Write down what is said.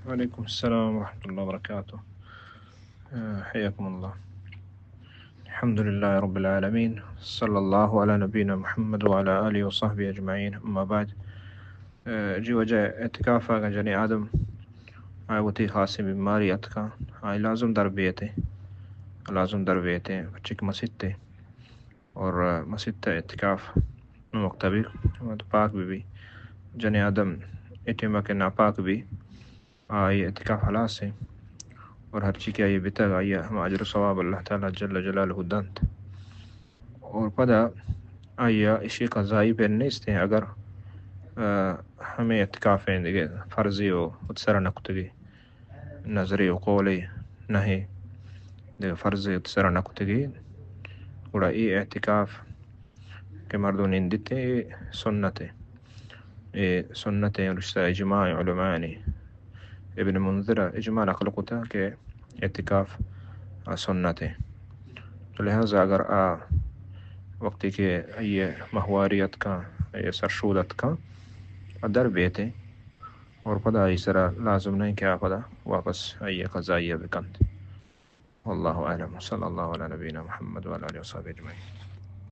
وعليكم السلام ورحمة الله وبركاته. آه، حياكم الله. الحمد لله رب العالمين. صلى الله على نبينا محمد وعلى آله وصحبه أجمعين. أما بعد. آه، جی واجہ، اعتکاف اگاں جنی آدم آئی وتی خاصیں بیماری اتکاں، آئی لازم در بیتے، لازم در بیتے، پرچہ کہ مسیتے، اور، آ، مسیت ءِ اعتکاف وقت بی، وقت پاک بی بی۔ جنی آدم اے ٹیمہ کہ ناپاک بی، آئی اعتکاف ہلاس ایں، اور ہرچی کہ آئی بیتگ، آئی ہما اجر و ثواب اللہ تعالی جل جلالہ دنت۔ اور پدا آئی اشی قضائی پر نیست ایں، اگر، آ، ہمیں اعتکاف ایں دگہ فرضی و وت سرا نکتگی، نذری و قولی نہ ایں، دگہ فرضی وت سرا نکتگی، گڑا اے اعتکاف کہ مردم نندیت، اے سنت ایں۔ اے سنت ایں، رشتہ اجماع علماء ایں۔ ابن منذر اجماع نقل کتا کہ اعتکاف آ سنت ایں۔ تو لہذا اگر آ وقتی کہ آئی ماہواری اتکاں، آئی سرشود اتکاں، آ در بیتے، اور پدا آئی سرا لازم نہیں کہ آ پدا واپس آئی قضائیہ بکنت۔ واللہ اعلم، صلی اللہ علی نبینا محمد وعلی آلہ وصحبہ اجمعین۔